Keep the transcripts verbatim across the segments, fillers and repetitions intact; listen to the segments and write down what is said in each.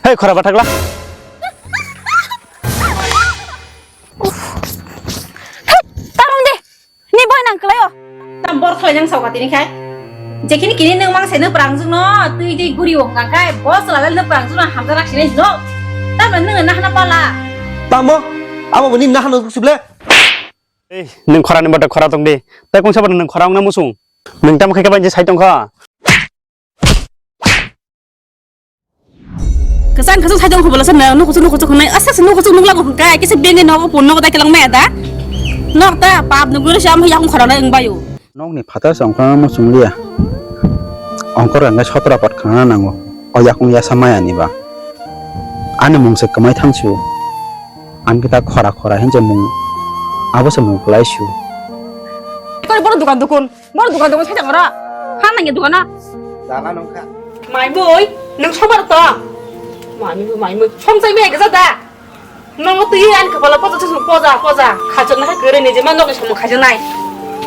Hei, khora bathakla. Tarung de. Ni boy nang kelayo. Tam bor khlai nang sauka tini khai. Jekini kini nang mang se nang prang jung no, tui tui guri wong kang khai, bos la le nang prang jung no hamjak rak sini jung. Tam nang nang nahna pala. Tamo, abo bini nahna sible. Ei, nang khora ni bata khora tong di. Tai kung sabar nang khora wng na musung. Nang tam khai ka ban je sai tong kha. Kwchang kwchang sai tong khobolo sa nang, nukuchuk nukuchuk hwnwi, aswk se nukuchuk nukla bo hwnkhe, kisa bengwi nogo pun nogo dai kelang maya da. Nok ta pap nugwi rwsa, am yakung khorang nai wng baio. Nokni phatar se ongkhorma muchung liya. Ongkhor hwnkhe sotra pot khna nango. O yakung yasa maya ni ba. Ani mung se kwmai thangsu. Ang khe ta khora khora hinse mung. Abo se mung kwlai su. Kori bono dukan dukun. Bor dukan dukun sai tongro. Han nangya dukano. Jana nongkha. Mai mui, nung sobar to. Mai mui, mai mui. Som sai me gaja da. Nongo tui an kapala poja chusung poja, poja. Khajak na kare ni je man nokni samung khaja nai.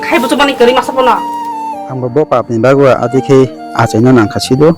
Khai buchu mani kare masa pono. Ang bo bo pap ni bagwa adi khe achaina nang kha sido.